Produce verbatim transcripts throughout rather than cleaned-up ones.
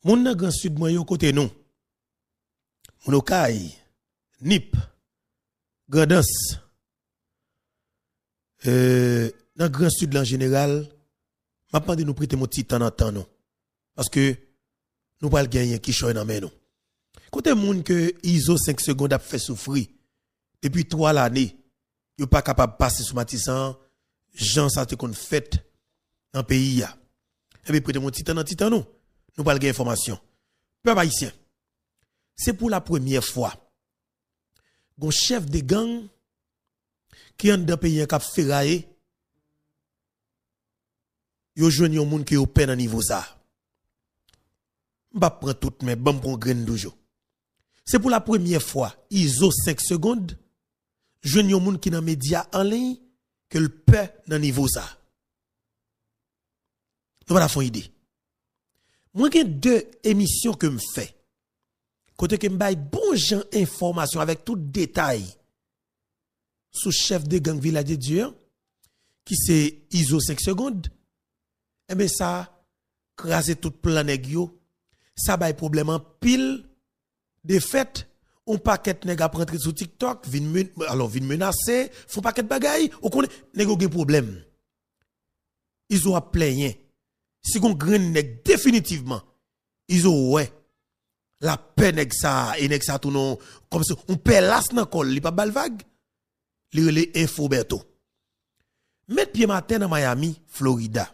Moun nan Gran Sid mwen yo kote nou? Moun Okay, Nip, Grandans, euh, nan Gran Sid la an jeneral, m ap mande nou prete m yon ti tan nan tan nou. Paske nou pral genyen kichòy nan men nou. Kote moun ke Izo senk Segond ap fè soufri depi twa lane, yo pa kapab pase sou Matisan an, jan sa te konn fèt nan peyi a. Ebyen, prete m yon ti tan nan ti tan nou. Nou pral gen enfòmasyon. Pèp ayisyen, se pou la premyè fwa, gon chèf de gang ki anndan peyi an k ap feraye, yo jwenn yon moun ke yo pè nan nivo sa. M p ap pran tout, men ban m pran grenn toujou. Se pou la premyè fwa, Izo senk Segond jwenn yon moun ki nan medya an liy ke l pè nan nivo sa. Nou pa ta fè yon ide. Mwen gen de emisyon ke m fè, kote ke m bay bon jan enfòmasyon avèk tout detay sou chèf de gang Vilaj de Dye an, ki se Izo senk Segond. Enben, sa kraze tout plan nèg yo. Sa bay pwoblèm anpil. De fèt, yon pakèt nèg ap rantre sou TikTok, vin men-, alò, vin menase, fè yon pakèt bagay, ou konnen, nèg yo gen pwoblèm. Izo ap plenyen. Si gon grenn nèg definitivman, Izo wè, l ap pè nèg sa, e nèg sa tounen yon, kòmsi yon pèlas nan kò l, li p ap ba l vag, li rele Enfo Bèto. M met pye m atè nan Miami, Florida.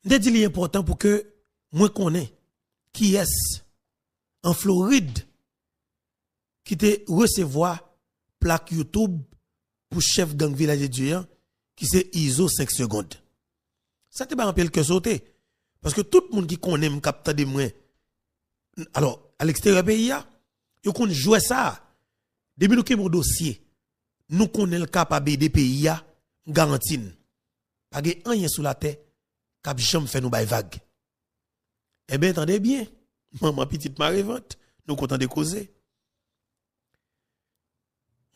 M te di li enpòtan pou ke mwen konnen kiyès an Florid ki te resevwa plak YouTube pou chèf gang Vilaj de Dye an, ki se Izo senk Segond. Sa te bay anpil kè sote. Paske tout moun ki konnen m, k ap tande mwen, alò, aleksteryè peyi a, yo konn jwè sa. Depi nou kenbe yon dosye, nou konnen l kapab ede peyi a, m garanti n, pa gen anyen sou latè k ap janm fè nou bay vag. Enben, tande byen, manman pitit mare vant, nou kontan de koze.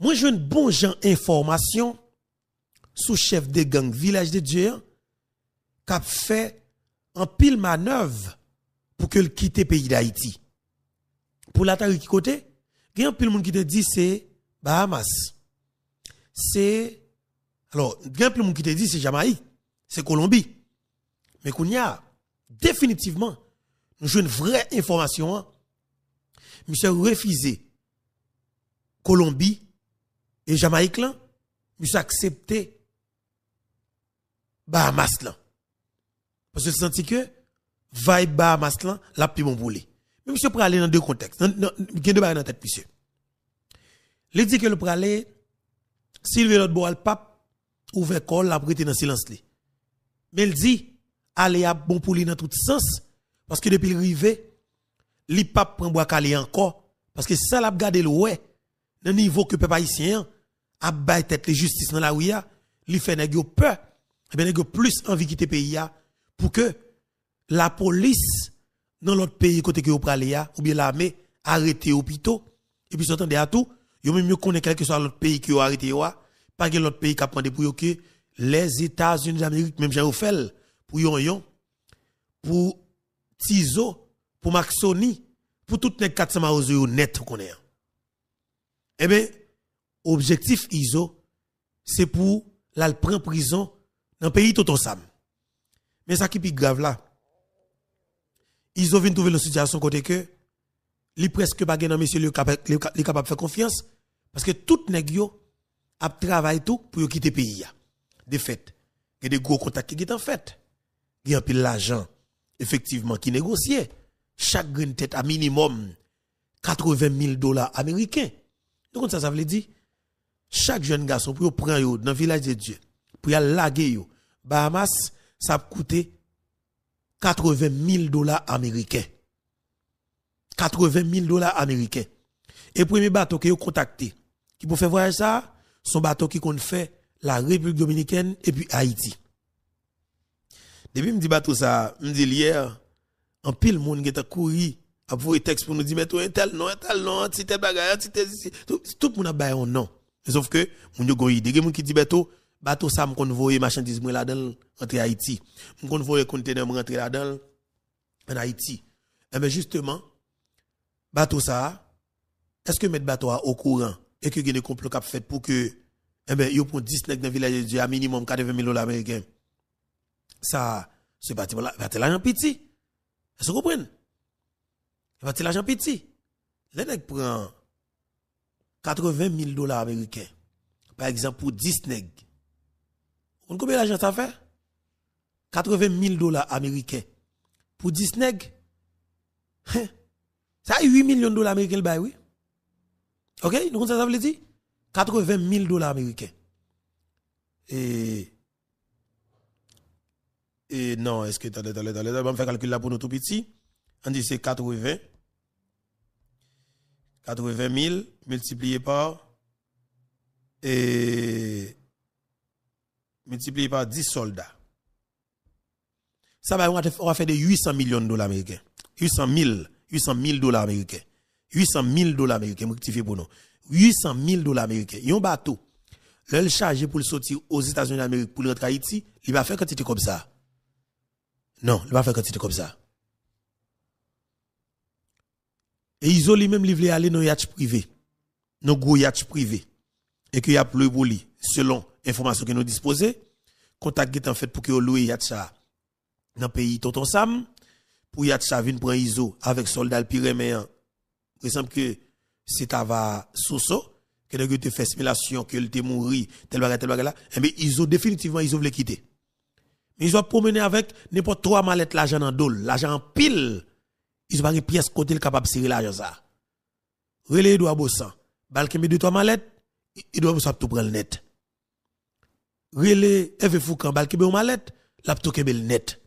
Mwen jwenn bon jan enfòmasyon sou chèf de gang Vilaj de Dye an k ap fè anpil manèv pou ke l kite peyi Dayiti. Pou l ateri ki kote? Gen anpil moun ki te di se Bahamas. Se, alò, gen anpil moun ki te di se Jamayik, se Kolonbi. Men kounye a, definitivman, nou jwenn vrè enfòmasyon an. Misye refize Kolonbi e Jamayik lan, misye aksepte Bahamas lan. Paske l santi ke vibe Bahamas lan, l ap pi bon pou li. Men misye prale nan de kontèks. Nan, nan, gen de bagay nan tèt misye. Li di ke l prale, si l rive lòt bò a, l p ap ouvè kò l, l ap rete nan silans li. Men l di, ale a bon pou li nan tout sans, paske depi l rive, li p ap pran bwa kale ankò, paske sa l ap gade l wè, nan nivo ke pèp ayisyen an ap bay tèt li jistis nan lari a, li fè nèg yo pè. Ebyen, nèg yo plis anvi kite peyi a pou ke lapolis nan lòt peyi kote ke yo prale a, oubyen lame, arete yo pito. Epi sa w tande a tou, yo menm yo konnen kèlkeswa lòt peyi ke yo arete yo a, pa gen lòt peyi k ap mande pou yo ke Lèzetazini Damerik, menm jan yo fè l pou Yonyon, pou Tizo, pou Maksoni, pou tout nèg kat san mawozo yo nèt, ou konnen an. Enben, objektif Izo, se pou l al pran prizon nan peyi Tonton Sam. Men sa ki pi grav la, Izo vin twouve l nan sitiyasyon kote ke li prèske pa gen nan mesye li yo kap-, li ka-, li kapab fè konfyans, paske tout nèg yo ap travay tou pou yo kite peyi a. De fèt, gen de gwo kontak ki gentan fèt. Gen anpil lajan, efektivman, ki negosye. Chak grenn tèt a minimòm katreven mil dola ameriken. Nou konn sa sa vle di? Chak jèn gason, pou yo pran yo nan Vilaj de Dye, pou y al lage yo Bahamas, sa ap koute katreven mil dola ameriken. Katreven mil dola ameriken. E premye bato ke yo kontakte, ki pou fè vwayaj sa a, se yon bato ki konn fè la Repiblik Dominikèn epi Ayiti. Depi m di bato sa a, m di l yè, anpil moun gentan kouri, ap voye tèks pou nou di, "Mèt ou entèl non, entèl non, anti tèl bagay, anti tèl isi." Tout, tout moun ap bay yon non. Men sòf ke moun yo gen yon ide. Gen moun ki di, "Bèto, bato sa a, m konn voye machandiz mwen ladan l rantre Ayiti. M konn voye kontenè mwen rantre ladan l ann Ayiti." Enben, jisteman, bato sa a, èske mèt bato a okouran e ke gen de konplo k ap fèt pou ke, enben, yo pran dis nèg nan Vilaj de Dye a, minimòm katreven mil dola ameriken? Sa, se pa ti, pa ti lajan piti. Èske w konprann? Se pa ti lajan piti. Lè nèg pran katreven mil dola ameriken, pa egzanp, pou dis nèg, ou konn konbyen lajan sa fè? Katreven mil dola ameriken pou dis nèg? Hen. Sa uit milyon dola ameriken l bay, wi. Oke? Nou konn sa sa vle di? Katreven mil dola ameriken. E, e non, èske, tande, tande, tande, tande, ban m fè kalkil la pou nou tou piti. Ann di se katreven. Katreven mil miltipliye pa, e, miltipliye pa dis sòlda. Sa bay yon afè, yon afè de uit san milyon dola ameriken. Uit san mil, uit san mil dola ameriken. Uit san mil dola ameriken, m rektifye pou nou. Uit san mil dola ameriken. Yon bato, lè l chaje pou l soti Ozetazini Damerik pou l rantre Ayiti, li pa fè kantite kòb sa. Non, li pa fè kantite kòb sa. E Izo li menm, li vle ale nan yatch prive, nan gwo yatch prive, e ke y ap lwe pou li, selon enfòmasyon ke nou dispoze. Kontak gentan fèt pou ke yo lwe yatch sa nan peyi Tonton Sam, pou yatch sa vin pran Izo avèk sòlda l pi renmen an. Resanble ke se Tava Soso, ke nèg yo te fè silasyon ke l te mouri, tèl bagay, tèl bagay la. Enben, Izo, definitivman, Izo vle kite. Men Izo ap pwomennen avèk nenpòt twa malèt lajan nan do l, lajan anpil. Izo pa gen pyès kote l kapab sere lajan sa. Rele Edouard Baussan, ba l kenbe de twa malèt, Edouard Baussan ap tou pran l nèt. Rele Hervé Fourcand, ba l kenbe yon malèt, l ap tou kenbe l nèt.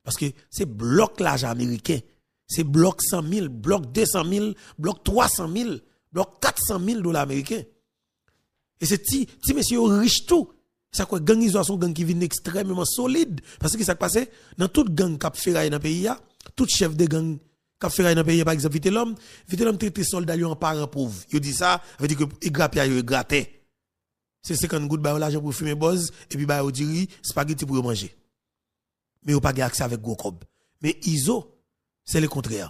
Paske se blòk lajan ameriken. Se blòk san mil, blòk de san mil, blòk twa san mil, blòk kat san mil dola ameriken. E se ti, ti mesye yo rich tou. Sa k fè gang Izo a se yon gang ki vin ekstrèmeman solid. Paske ki sa k pase? Nan tout gang k ap feraye nan peyi a, tout chèf de gang k ap feraye nan peyi a, pa egzanp, Vitelhomme, Vitelhomme trete sòlda yo an paran pòv. Yo di sa, sa vle di ke e grapya yo, e gratè. Se senkant goud, ba yo lajan pou yo fimen bòz, epi ba yo diri, espageti pou yo manje. Men yo pa gen aksè avèk gwo kòb. Men Izo, se lekontrè.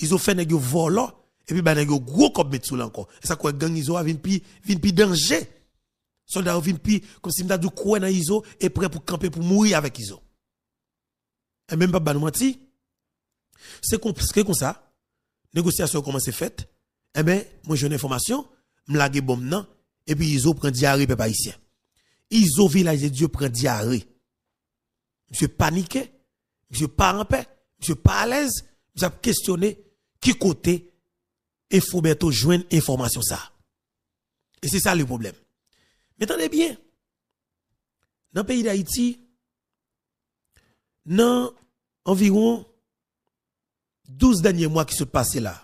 Izo fè nèg yo vòlò, epi ba nèg yo gwo kòb met sou li ankò. E sa k fè gang Izo a vin pi, vin pi danje. Sòlda yo vin pi, kòmsi m ta di w, kwè nan Izo e prè pou kanpe, pou mouri avèk Izo. Enben, m p ap ba nou manti. Se kon, se konsa, negosyasyon yo kòmanse fèt. Enben, mwen jwenn enfòmasyon, m lage bonm nan, epi Izo pran dyare, pèp ayisyen. Izo Vilaj de Dye pran dyare. Misye panike, misye pa anpè, misye pa alèz, misye ap kesyone ki kote Info Bertho jwenn enfòmasyon sa. E se sa le pwoblèm. Men tande byen, nan peyi Dayiti, nan anviwon douz dènye mwa ki sot pase la,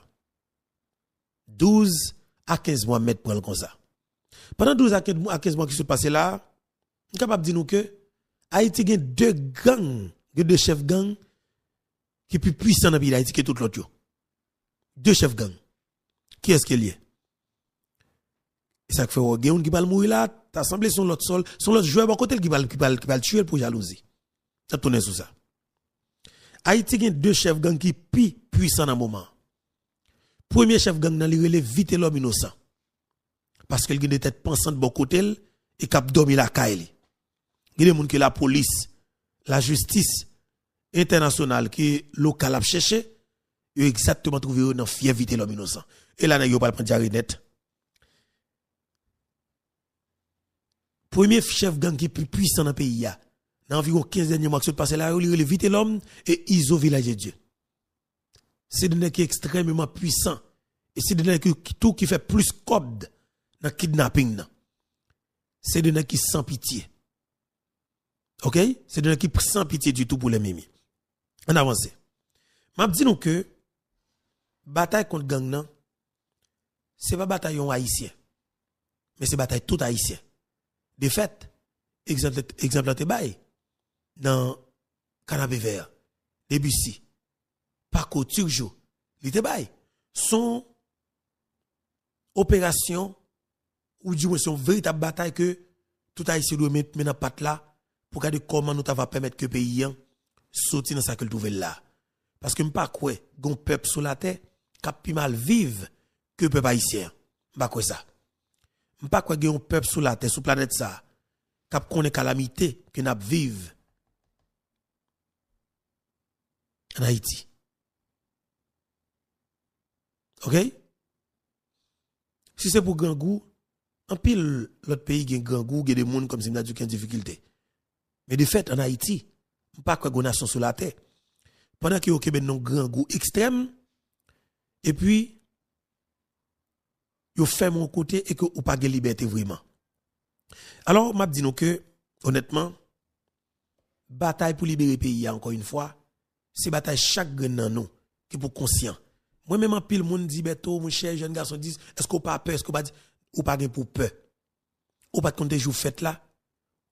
douz a kenz mwa, m mèt pran l konsa. Pandan douz a kenz mwa, a kenz mwa ki sot pase la, m kapab di nou ke Ayiti gen de gang, gen de chèf gang ki pi pwisan nan peyi Dayiti ke tout lòt yo. De chèf gang. Kiyès ke l ye? E sa k fè w gen youn ki pral mouri la, ta sanble se yon lòt sòl, se yon lòt jwè bò kote l ki pral, ki pral, ki pral tiye l pou jalouzi. N ap tounen sou sa. Ayiti gen de chèf gang ki pi pwisan nan moman an. Premye chèf gang nan, li rele Vitelhomme Innocent. Paske l gen de tèt pansant bò kote l e k ap dòmi lakay li. Gen de moun ke lapolis, lajistis entènasyonal, ke lokal ap chèche, yo egzakteman twouve yo nan fyèv Vitelhomme Innocent. E la nèg yo pral pran dyare nèt. Premye chèf gang ki pi pwisan nan peyi a, nan anviwon kenz dènye mwa ki sot pase la yo, li rele Vitelhomme e Izo Vilaj de Dye. Se de nèg ki ekstrèmeman pwisan. E se de nèg ki, ki tou ki fè plis kòb nan kidnaping nan. Se de nèg ki san pitye. Oke? Se de nèg ki san pitye ditou pou lèmimi. Ann avanse. M ap di nou ke batay kont gang nan, se pa batay yon Ayisyen, men se batay tout Ayisyen. De fèt, egzanp, egzanp lan te bay nan Kanapevè, Debussy, Paco, Turgeau, li te bay. Se yon operasyon, ou di mwen se yon veritab batay ke tout Ayisyen dwe met men nan pat la pou gade kòman nou ta va pèmèt ke peyi an soti nan sa ke l twouve l la. Paske m pa kwè gen yon pèp sou latè k ap pi mal viv ke pèp ayisyen an. M pa kwè sa. M pa kwè gen yon pèp sou latè, sou planèt sa a, k ap konnen kalamite ke n ap viv ann Ayiti. Oke? Si se pou grangou, anpil lòt peyi gen grangou, gen de moun kòmsi m ta di w ki an difikilte. Men de fèt, ann Ayiti, m pa kwè gen yon nasyon sou latè, pandan ke yo kenbe n nan yon grangou ekstrèm, epi yo fèmen yon kote e ke ou pa gen libète vrèman. Alò, m ap di nou ke, onètman, batay pou libere peyi a, ankò yon fwa, se batay chak grenn nan nou ki pou konsyan. Mwen menm, anpil moun di, Bèto, monchè, jèn gason di, èske w pa pè, èske w pa di, ou pa gen pou pè. Ou pa t konn te jou fèt la.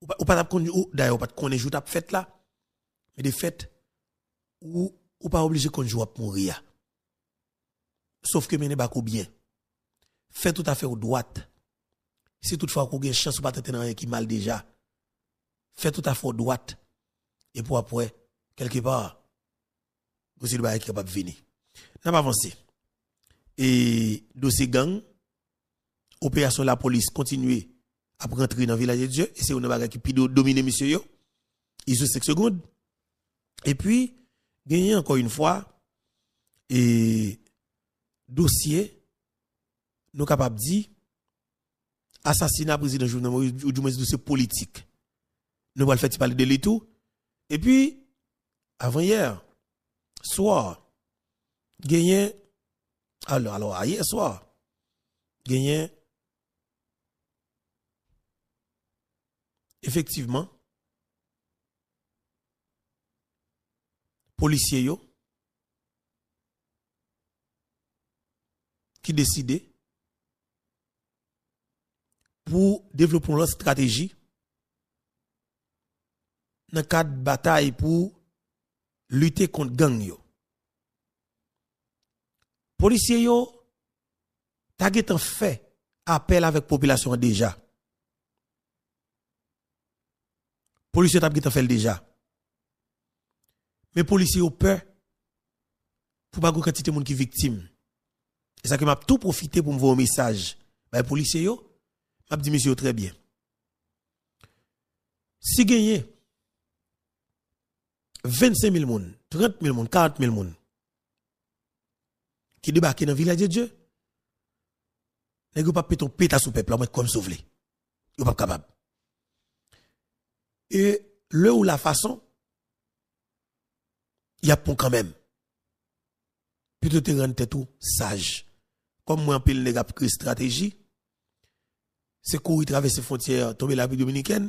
Ou pa, ou pa t ap konn, ou, dayè, ou pa t konnen jou t ap fèt la. Men de fèt, ou, ou pa oblije konn jou w ap mouri a. Sof ke mennen bak ou byen. Fè tout afè w dwat. Si tout fwa ke w gen chans ou pa tenten nan anyen ki mal deja, fè tout afè w dwat. Epi w ap wè, kèlkepa, gon seri de bagay ki kapab vini. N ap avanse. E dosye gang, operasyon lapolis kontinye ap rantre nan Vilaj de Dye, e se youn nan bagay ki pi do-, domine misye yo. Izo senk segonn. Epi, genyen ankò yon fwa, e dosye, nou kapab di, asasina prezidan Jovenel Moïse, oudimwens dosye politik. Nou pral fè ti pale de li tou. Epi, avanyè swa, genyen, alò, alò, ayè swa, genyen, efektivman, polisye yo ki deside pou devlope yon lòt estrateji nan kad batay pou lite kont gang yo. Polisye yo ta gentan fè apèl avèk popilasyon an deja. Polisye yo t ap gentan fè l deja. Men polisye yo pè pou pa gen kantite moun ki viktim. E sa ke m ap tou pwofite pou m voye yon mesaj bay polisye yo, m ap di mesye yo trè byen. Si genyen vennsenk mil moun, trant mil moun, karant mil moun ki debake nan Vilaj de Dye, nèg yo p ap pete yon peta sou pèp la, ou mèt kwè m si w vle. Yo p ap kapab. E lè ou la fason, y ap pran kanmenm. Pito te rann tèt ou saj. Kòm mwen, anpil nèg ap kreye estrateji, se kouri travèse fwontyè, tonbe Lapiblik Dominikèn,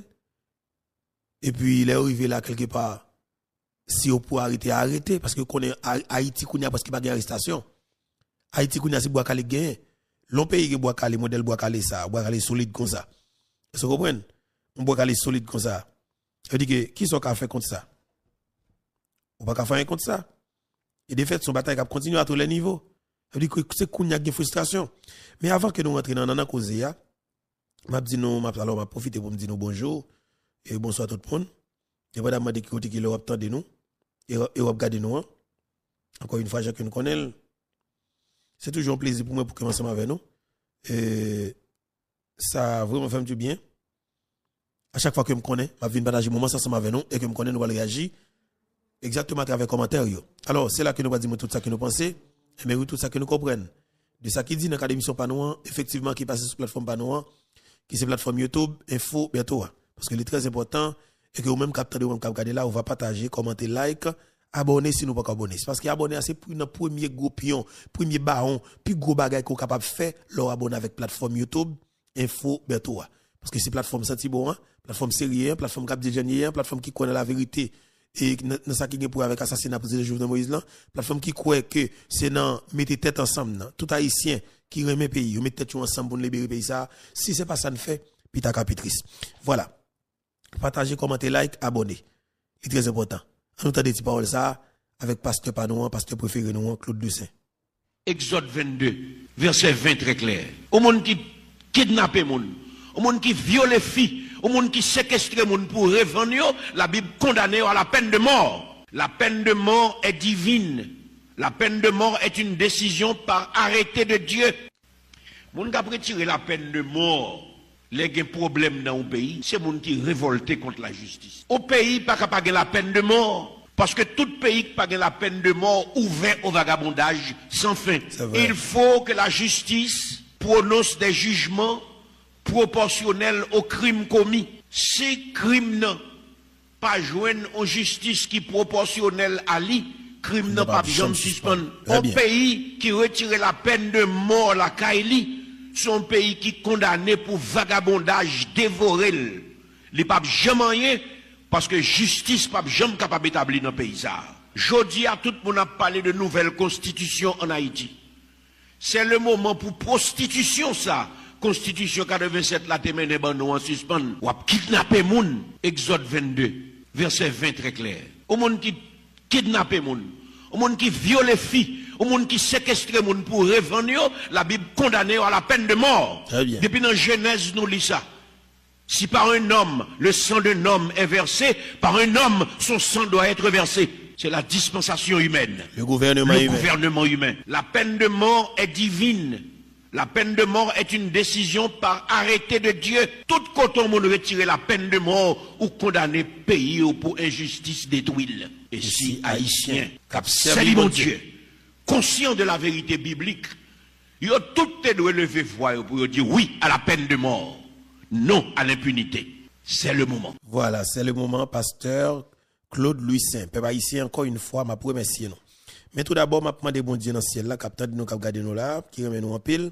epi lè yo rive la, kèlkepa, si yo pou arete, arete, paske yo konnen A-, Ayiti kounye a prèske pa gen arestasyon. Ayiti kounye a se bwa kale k genyen. Lè yon peyi gen bwa kale, modèl bwa kale sa, bwa kale solid konsa. Èske w konprann? Yon bwa kale solid konsa. Sa vle di ke, kisa w ka fè kont sa? Ou pa ka fè anyen kont sa. E de fèt, se yon batay k ap kontinye a tou lè nivo. Sa vle di ke se kounye a k gen fristrasyon. Men avan ke nou rantre nan, nan, nan koze a, m ap di nou, m ap, alò, m ap pwofite pou m di nou bonjou e bonswa tout moun. Depandaman de ki kote ki lè w ap tande nou e, e w ap gade nou an. Ankò yon fwa, jan ke nou konnen l, se toujou yon plezi pou mwen pou ke m ansanm avè nou. E sa vrèman fè m du byen. A chak fwa ke m konnen m ap vin pataje moman sa ansanm avè nou e ke m konnen nou pral reyaji egzakteman atravè kòmantè yo. Alò, se la ke nou pral di mwen tout sa ke nou panse, enben wi, tout sa ke nou konprann de sa ki di nan kad emisyon pa nou an, efektivman, ki pase sou platfòm pa nou an, ki se platfòm YouTube, Enfo Bertho a. Paske li trè enpòtan, e ke ou menm k ap tande, ou menm k ap gade la, ou va pataje, kòmante, like, abòne si nou poko abòne. Se paske abòne a se pri-, nan premye gwo pyon, premye bawon, pi gwo bagay ke w kapab fè lè w abòne avèk platfòm YouTube, Enfo Bertho a. Paske se platfòm santi bon an, platfòm serye an, platfòm k ap di jan l ye an, platfòm ki kwè nan laverite e nan, nan sa ki gen pou wè avèk asasina prezidan Jovenel Moïse lan, platfòm ki kwè ke se nan mete tèt ansanm nan, tout Ayisyen ki renmen peyi yo, met tèt yo ansanm pou n libere peyi sa a. Si se pa sa n fè, pita ka pi tris. Vwala. Pataje, kòmante, like, abòne. Li trè enpòtan. Ann nou tande ti pawòl sa a avèk pastè pa nou an, pastè prefere nou an, Claude Toussaint. Egzòd vennde, vèsè ven trè klè. Yon moun ki kidnape moun, yon moun ki vyole fi, yon moun ki sekestre moun pou revann yo, Labib kondane yo à la peine de mort. La peine de mort est divine. La peine de mort est une décision par arrêté de Dieu. Moun k ap retire la peine de mort, lè gen pwoblèm nan yon peyi, se moun ki revòlte kont lajistis. Yon peyi pa ka pa gen la peine de mort, paske tout peyi ki pa gen la peine de mort ouvè au vagabondage sans fin. Il faut que la justice prononce des jugements proportionnels aux crimes commis. Si krim nan pa jwenn yon jistis ki pwopòsyonèl a li, krim nan p ap janm sispann. Yon peyi ki retire la peine de mort lakay li, se yon peyi ki kondane pou vagabondaj, devore l. Li p ap janm anyen, paske jistis p ap janm kapab etabli nan peyi sa a. Jodi a, tout moun ap pale de nouvèl konstitisyon ann Ayiti. C'est le moment pou pwostitisyon sa konstitisyon katrevennsèt la te mennen ban nou an sispann. W ap kidnape moun. Egzòd vennde, vèsè ven trè klè. Yon moun ki kidnape moun, yon moun ki vyole fi, yon moun ki sekestre moun pou revann yo, Labib kondane yo à la peine de mort. Depi nan Jenèz, nou li sa. Si par un homme le sang d'un homme est versé, par un homme son sang doit être versé. C'est la dispensation humaine. Le gouvernement humain. Le gouvernement humain. La peine de mort est divine. La peine de mort est une décision par arrêté de Dieu. Tout kote yon moun retire la peine de mort, ou kondane peyi ou pou enjistis, detwi l. E si Ayisyen k ap sèvi Bondye, conscient de la vérité biblique, yo tout te dwe leve vwa yo pou yo di wi à la peine de mort, non à l'impunité. C'est le moment. Vwala, se le moman, pastè Claude Louissaint. Pèp ayisyen, ankò yon fwa, m ap remèsye nou. Men tou dabò, m ap mande Bondye nan syèl la, k ap tande nou, k ap gade nou la, ki renmen nou anpil,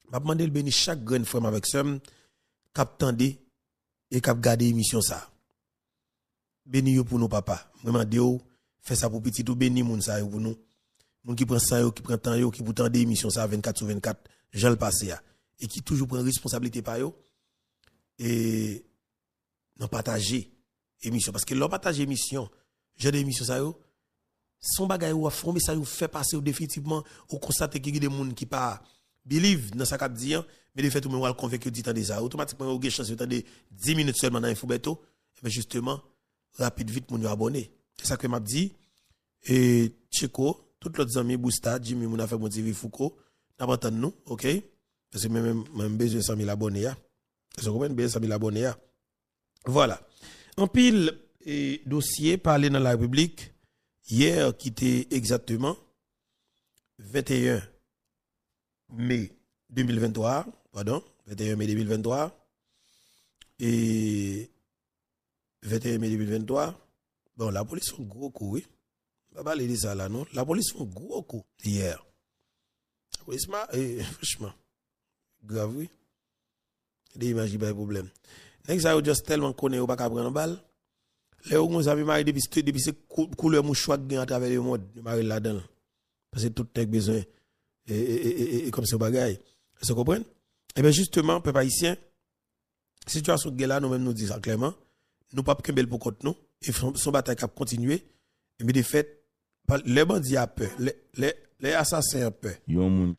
m ap mande l beni chak grenn frè m avèk sè m k ap tande e k ap gade emisyon sa a. Beni yo pou nou, papa. Mwen mande w, fè sa pou pitit ou, beni moun sa yo pou nou. Moun ki pran san yo, ki pran tan yo, ki pou tande emisyon sa a vennkat sou vennkat, jan l pase a. E ki toujou pran responsablite pa yo. E nan pataje emisyon. Paske lè w pataje emisyon, jan de emisyon sa yo, se yon bagay ou ap fè, yon mesaj ou fè pase, ou definitivman, ou konstate ke gen de moun ki pa believe nan sa k ap di an, men de fèt ou menm w al konvenk yo di tande sa. Otomatikman, yo gen chans yo tande dis minit sèlman nan Enfo Bèto. Ebyen, jisteman, rapid vit, moun yo abòne. Se sa ke m ap di, e, Tcheko, tout lòt zanmi, Busta, Jimmy, moun afè Bondye, Viv Fouco, n ap antann nou, oke? Paske mwen menm, mwen menm bezwen san mil abòne a. Èske w konprann? Bezwen san mil abòne a. Vwala. Anpil, e, dosye pale nan larepiblik yè ki te egzakteman venteyen me de mil venntwa, padon, venteyen me de mil venntwa, e venteyen me de mil venntwa, bon, lapolis fè yon gwo kou, wi. M pa pale de sa la, non. Lapolis fè yon gwo kou yè. Lapolis ma, e, franchman, grav, wi. De imaj ki bay pwoblèm. Nèg sa yo just tèlman konnen yo pa ka pran nan bal. Lè yo gon zam yo mare depi, depi se kou-, koulè mouchwa k gen atravè lemonn, yo mare l ladan l. Paske tout nèg bezwen, e, e, e, e, e, kòmsi yon bagay. Èske w konprann? Ebyen, jisteman, pèp ayisyen, sitiyasyon k gen la, nou menm nou di sa klèman, nou p ap kenbe l pou kont nou, e se yon, se yon batay k ap kontinye, epi de fèt, pa, lè bandi a pè, lè, lè, lè asasen an pè. Yon moun.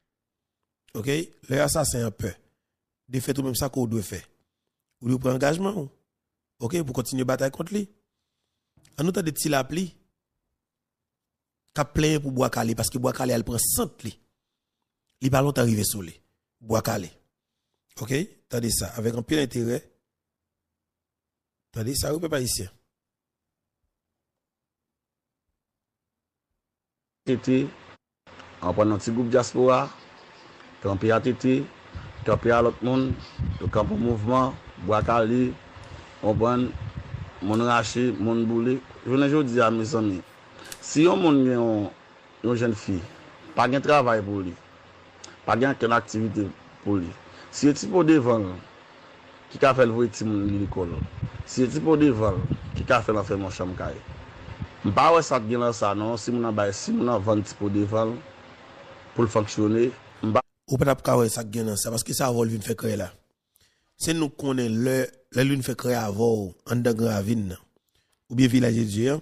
Oke? Lè asasen an pè. De fèt ou menm sa ke w dwe fè? Ou dwe pran angajman w. Oke? Pou kontinye batay kont li. Ann nou tande Ti Lapli k ap plenyen pou Bwa Kale, paske Bwa Kale al pran sant li. Li pa lontan rive sou li. Bwa Kale. Oke? Tande sa, avèk anpil enterè. Tande sa, wi, pèp ayisyen. Tete, ann pran yon ti gwoup dyaspora, kanpe a Tete, kanpe a lòt moun, yo kanpe yon mouvman, Bwa Kale, konprann, moun rache, moun boule. Jounen jodi a, mezanmi, si yon moun gen yon, yon jèn fi, pa gen travay pou li, pa gen okenn aktivite pou li. Si e ti po devan l ki ka fè l voye timoun li lekòl, si e ti po devan l ki ka fè l anfèmen yon chanm kay, m pa wè sa k gen nan sa non. Si moun nan bay, si moun nan vann ti po devan l pou l fonksyone, m pa. Ou pa t ap ka wè sa k gen nan sa, paske se avè w l vin fè krèy la. Se nou k konnen lè, lè l vin fè krèy avè w anndan Gran Ravin nan, oubyen Vilaj de Dye an,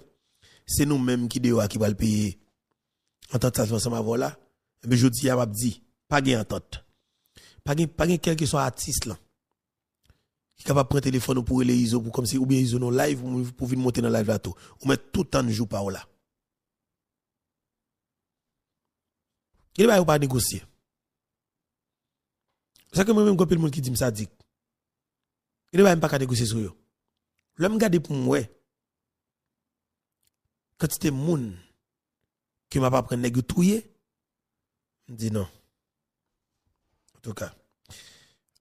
se nou menm ki deyò a ki pral peye antant sa ansanm avè w la. Ebyen, jodi a, m ap di, pa gen antant. Pa gen, pa gen kèlkeswa atis lan. ki kapab pran telefòn ou pou rele Izo pou kòmsi, oubyen Izo nan live pou, pou vin monte nan live la tou. Ou mèt tou tann jou pa w la. Gen de bagay ou pa negosye. Sa ke mwen menm, gen anpil moun ki di m sadik. Gen de bagay m pa ka negosye sou yo. Lè m gade pou m wè kantite moun ke m ap aprann nèg yo touye, m di non. Antouka,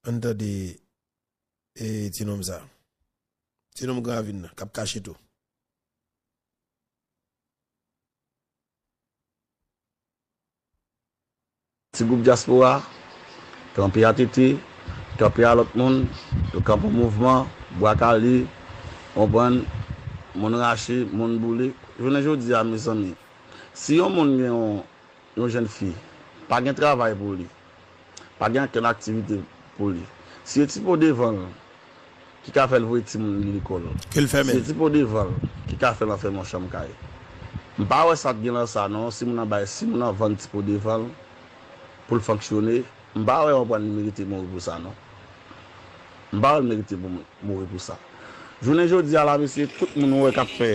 ann tande, e, ti nonm sa. Ti nonm Gran Ravin nan, k ap kache tou. Ti gwoup dyaspora, kanpe a Tete, kanpe a lòt moun, yo kanpe yon mouvman, Bwa Kale, konprann, moun rache, moun boule. Jounen jodi a, mezanmi, si yon moun gen yon, yon jèn fi, pa gen travay pou li, pa gen okenn aktivite pou li, si e ti po devan l, ki ka fè l voye timoun li lekòl. Ke l fèmen. Se ti po devan l ki ka fè l anfèmen yon chanm kay. M pa wè sa k gen lan sa non, si moun nan bay, si moun nan vann ti po devan l pou l fonksyone, m pa wè yon pran li merite mouri pou sa non. M pa wè l merite pou mouri pou sa. Jounen jodi a la, mesye, tout moun ou wè k ap fè,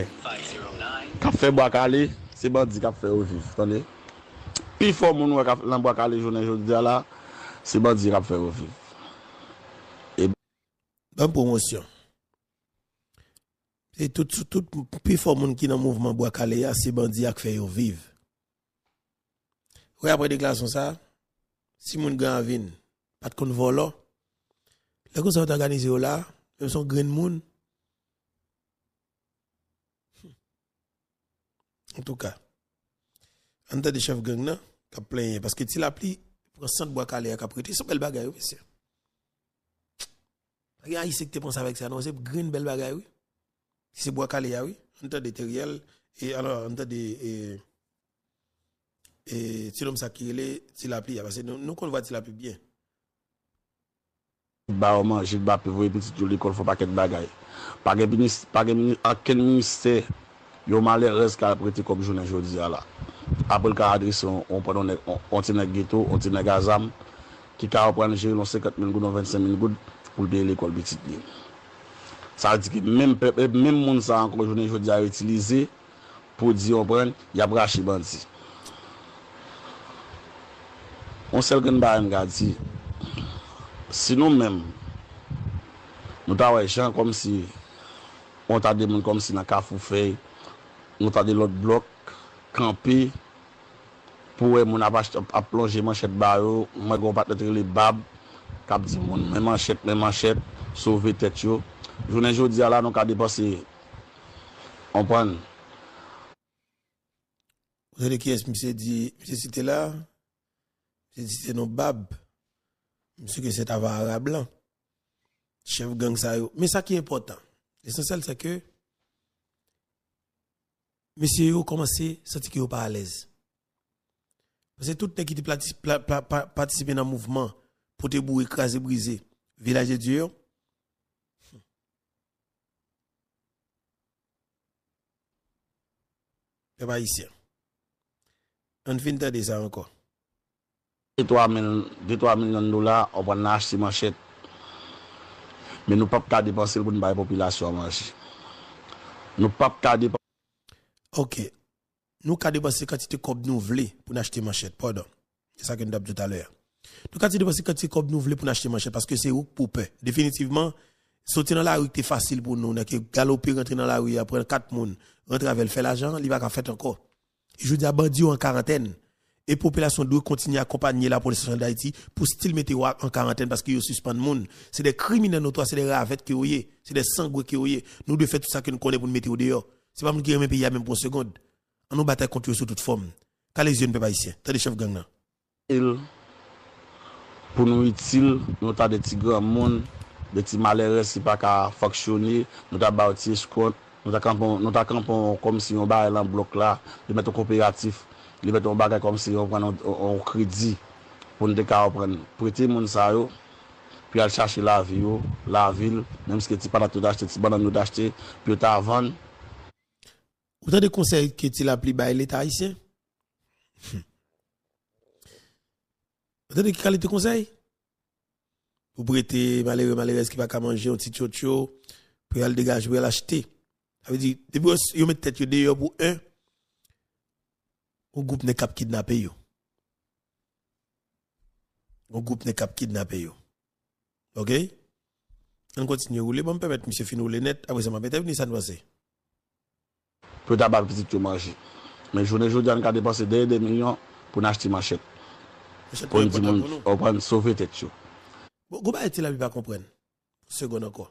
k ap fè Bwa Kale, se bandi k ap fè yo viv, tande. Pifò moun ou wè k ap nan Bwa Kale jounen jodi a la, se bandi k ap fè yo viv. Ban m pwomosyon. Se tout, tout, pifò moun ki nan mouvman Bwa Kale a, se bandi a k fè yo viv. Wi, apre deklarasyon sa, si moun Gran Ravin pa t konn vòlò, lè konsa yo ta òganize yo la, menm si yon grenn moun, Antouka, ann tande chèf gang nan k ap plenyen, paske Ti Lapli pran sant Bwa Kale a k ap rete. Se yon bèl bagay, wi, mesye. Pa gen Ayisyen ki te panse avèk sa, non, se grenn bèl bagay, wi. Se Bwa Kale a, wi. Ann tande Teriel, e, alò, ann tande, e, e, ti nonm sa ki rele Ti Lapli a, paske nou, nou konn vwa Ti Lapli byen. Ba yo manje, ba pe voye pitit yo lekòl, fè yon pakèt bagay. Pa gen minis-, pa gen mini-, okenn ministè, yon malèrèz ka ap rete kòb jounen jodi a la. Apre l ka adrese yon, yon, yon nèg, yon, yon ti nèg geto, yon ti nèg a zam, ki ka ap pran jere l yon senkant mil goud, yon vennsenk mil goud, pou l peye lekòl pitit li. Sa vle di ke menm pèp, menm moun sa ankò jounen jodi a yo itilize, pou di, konprann, y ap rache bandi. Yon sèl grenn bagay m ka di, si nou menm, nou ta wè jan kòmsi, yon ta de moun kòmsi nan Kafou Fèy, yon ta de lòt blòk, kanpe, pou wè moun ap achte, ap, ap lonje manchèt ba yo, mwen gen yon patnè ki rele Bab, k ap di moun, men manchèt, men manchèt, sove tèt yo. Jounen jodi a la, nou ka depanse Konprann? Ou tande kiyès misye di, misye site la? Misye site non Bab. Misye ke se ta va Arab lan. Chèf gang sa yo. Men sa ki enpòtan. Lesansyèl, se ke mesye yo kòmanse santi ke yo pa alèz. Paske tout nèg ki te plati-, pla-, pla-, pa-, patisipe nan mouvman, pote boure, kraze, brize, Vilaj de Dye yo, pèp ayisyen. Ann fin tande sa ankò. De twa mil, de twa milyon dola, w pral nan achte manchèt. Men nou p ap ka depanse l pou n bay popilasyon an manje. Nou p ap ka depanse. Ok. Nou ka depanse kantite kòb nou vle pou n achte manchèt. Padon. Se sa ke n t ap di w talè a. Nou ka depanse kantite kòb nou vle pou n achte manchèt, paske se ou k pou pè. Definitivman, soti nan lari ki te fasil pou nou, nan ke galope rantre nan lari a, pran kat moun, rantre avè l, fè lajan, li pa ka fèt ankò. E jodi a, bandi yo an karantèn. E popilasyon dwe kontinye akonpanye Lapolis Nasyonal d Ayiti pou still mete yo an karantèn paske yo sispann moun. Se de kriminèl notwa, se de ravèt ke yo ye, se de sangwen ke yo ye. Nou dwe fè tout sa ke nou konnen pou n mete yo deyò. Se pa moun ki renmen peyi a menm pou yon segonn. Ann nou batay kont yo sou tout fòm. Kale zye n, pèp ayisyen. Tande chèf gang nan. Pou nou itil, nou ta de ti granmoun, de ti malere ki pa ka fonksyone, nou ta ba yo ti eskont, nou ta kanpe, nou ta kanpe yon, kòmsi yon bagay lan blòk la, li mèt yon koperatif, li mèt yon bagay kòmsi yon pran yon, yon, yon kredi pou n te ka pran prete moun sa yo, pou y al chache lavi yo, lavil, menm si se ti patat yo t achte, ti bannann yo t achte, pou yo ta vann. Ou tande konsèy ke Ti Lapli bay Leta ayisyen? Ou tande ki kalite konsèy? pou prete malere, malerèz ki pa ka manje, yon ti tchotcho, pou y al degaje, pou y al achte. Sa vle di, depi yo, yo met tèt yo deyò pou en, yon gwoup nèg k ap kidnape yo. Yon gwoup nèg k ap kidnape yo. Oke? Ann kontinye woule. Ban m pèmèt misye fin woule nèt. Apre sa, m ap entèvni. Sa n panse? Pou yo ta ba pitit yo manje. Men jounen jodi a, n ka depanse dèyè de milyon pou n achte manchèt. Pou n di moun, w konprann, sove tèt yo. Bon, gon bagay Ti Lapli pa konprann. Segonn ankò.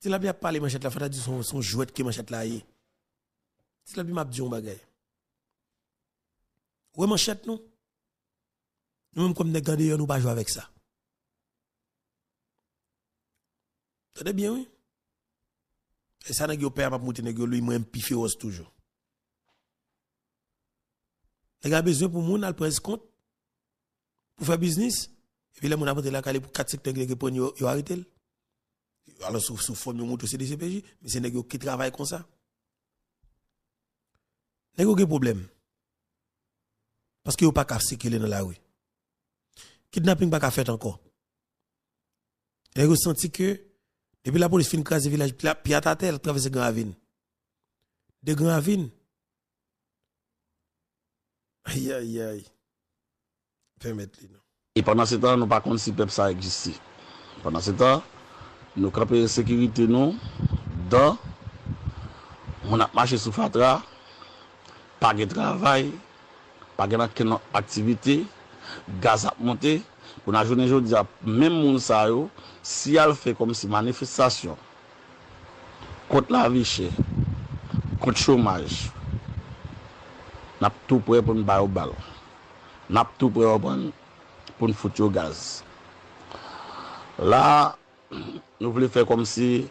Ti Lapli ap pale manchèt la, fò ta di se yon, se yon jwèt ke manchèt la ye. Ti Lapli, m ap di yon bagay. Ou wè manchèt nou? Nou menm kòm nèg andeyò, nou pa jwe avèk sa. Tande byen, wi. E sa nèg yo pè a, m ap montre nèg yo, li mwen pi fewòs toujou. Nèg la bezwen pou moun al pran eskont, pou fè biznis, epi lè moun ap antre lakay li pou kat senk nèg, nèg yo pran yo, yo arete l. Alò, sou, sou fòm yo montre se D C P J, men se nèg yo ki travay konsa. Nèg yo gen pwoblèm. Paske yo pa ka sikile nan lari. Kidnaping pa ka fèt ankò. Nèg yo santi ke depi lapolis fin kraze vilaj Pla-, Pyat atè, l ap travèse Gran Ravin. De Gran Ravin. Ayayay. Pèmèt li non. E pandan se tan, nou pa konn si pèp sa egziste. Pandan se tan, nou kanpe ensekirite nou, dan, moun ap mache sou fatra, pa gen travay, pa gen okenn aktivite, gaz ap monte. Pou n a jounen jodi a, menm moun sa yo, si y al fè kòmsi manifestasyon kont lavi chè, kont chomaj, n ap tou prè pou n ba yo bal. N ap tou prè, w konprann, pou n fout yo gaz. La, nou vle fè kòmsi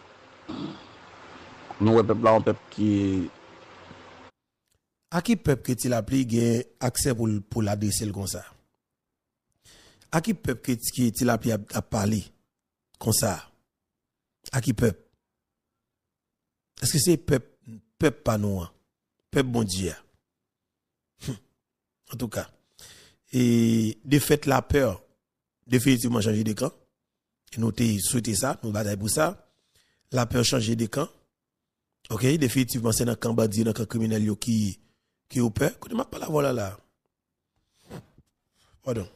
nou wè pèp la, yon pèp ki A ki pèp ke Ti Lapli gen aksè pou l, pou l adrese l konsa? A ki pèp ke, ke Ti Lapli ap, ap pale konsa? A ki pèp? Èske se pèp, pèp pa nou an? Pèp Bondye a? Hum. Antouka, e defèt lapè definitivman chanje de kan. E nou te swete sa, nou batay pou sa. Lapè chanje de kan. Oke, definitivman, se nan kan bandi, nan kan kriminèl yo ki, ki yo pè. Kote m ap pale avè w la, la? Padon.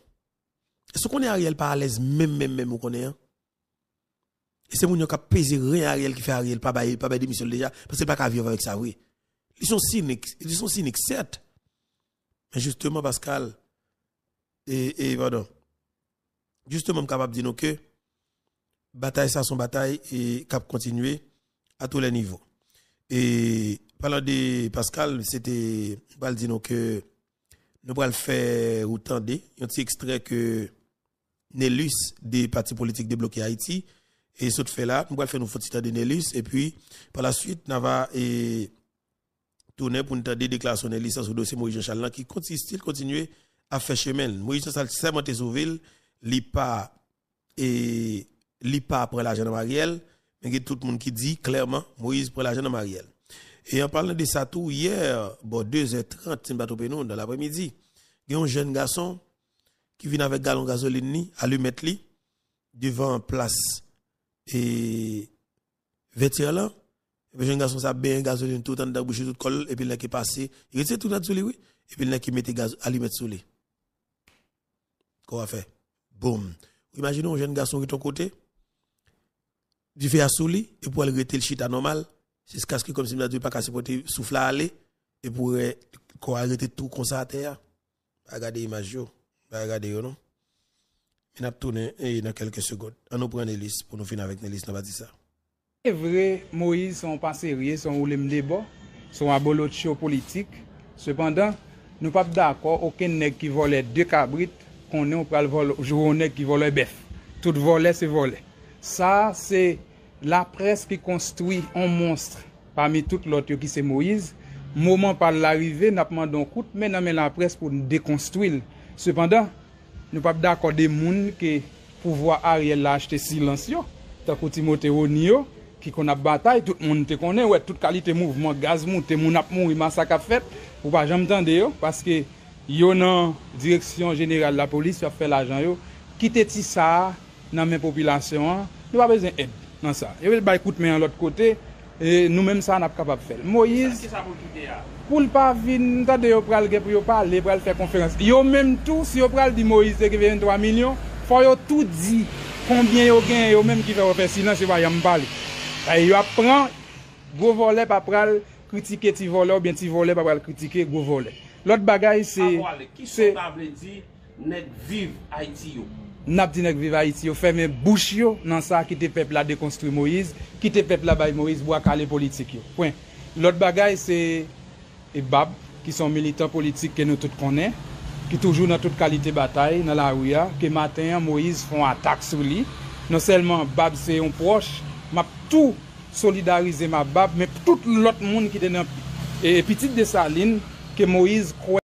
Èske w konnen Ariel pa alèz menm, menm, menm, ou konnen an? E se moun yo k ap peze ren Ariel ki fè Ariel pa bay, pa bay demisyon l deja, paske l pa ka viv avèk sa vre. Li se yon sinik, li se yon sinik, sèt. Men jisteman, Pascal, e, e, padon. Jisteman, m kapab di nou ke batay sa se yon batay, e, k ap kontinye a tou lè nivo. E, palan de Pascal, se te, m pral di nou ke nou pral fè ou tande yon ti ekstrè ke Nelus de pati politik Debloke Ayiti, e sot fè la, nou pral fè nou fon ti tande Nelus, epi pa la swit, n a va, e, tounen pou n tande deklarasyon Nelus sou dosye Moïse Jean Charles lan ki konti-, still kontinye ap fè chemen l. Moïse Jean Charles sèmante sou vi l, li pa, e, li pa pran lajan nan Ariel, men gen tout moun ki di klèman Moïse pran lajan nan Ariel. E an palan de sa tou, yè, bò de zè trant, si m pa twonpe non, nan lapremidi, gen yon jèn gason ki vin avèk galon gazolin li, alimèt li, devan plas, e, Vètyè lan, epi jèn gason sa ap benyen gazolin tout anndan bouch li, tout kò l, epi l nèk pase, li retire tout rad sou li, wi, epi l nèk mete gaz, alimèt sou li. Kò a fè boum. Ou imajine yon jèn gason ret yon kote, dife a sou li, epi w al rete l chita nòmal, jiskaske kòmsi m ta di w pa ka sipòte souf la ale, epi w wè kò a rete tou konsa atè a. Pa gade imaj yo. Pa gade yo non. Men n ap tounen, e, nan kèlke segond. Ann nou pran Nelis pou nou fini avèk Nelis nan pati sa. Se vre, Moyiz se yon pa serye, se yon woule m de bò, se yon abolotcho politik. Sepandan, nou p ap dakò okenn nèg ki vòlè de kabrit konnen w pral vòl-, jwe yon nèg ki vòlè bèf. Tout vòlè se vòlè. Sa a se laprès ki konstwi yon mons pami tout lòt yo ki se Moyiz. Moman pa l la rive, n ap mande yon kout men nan men laprès pou n dekonstwi l. Sepandan, nou p ap dakò de moun ke pouvwa Ariel la achte silans yo, tankou Timote Rony yo, ki konn ap batay, tout moun te konnen, wè tout kalite mouvman, gaz moute, moun ap mouri, masak ap fèt, ou pa janm tande yo, paske yo nan direksyon jeneral lapolis, y ap fè lajan yo, kite ti sa a nan men popilasyon an. Nou pa bezwen èd nan sa. Yo vle bay kout men an lòt kote. E nou menm sa n ap kapab fè l. Moyiz, pou l pa vin, m tande yo pral gen pou yo pale, pral fè konferans. Yo menm tou, si yo pral di Moyiz te gen venntwa milyon, fò yo tou di konbyen yo genyen, yo menm ki fè yo fè silans, yo pa janm pale. Paske y ap pran, gwo vòlè pa pral kritike ti vòlè, oubyen ti vòlè pa pral kritike gwo vòlè. Lòt bagay, se, se nèg viv Ayiti yo. N ap di nèg viv Ayiti yo fèmen bouch yo nan sa, kite pèp la dekonstwi Moyiz, kite pèp la bay Moyiz bwa kale politik yo. Pwen. Lòt bagay, se e Bab, ki se yon militan politik ke nou tout konnen, ki toujou nan tout kalite batay nan lari a, ke maten an Moyiz fè yon atak sou li. Non sèlman Bab se yon pwòch, m ap tou solidarize m ak Bab, men tout lòt moun ki te nan e, e pitit Desalin, ke Moyiz kwè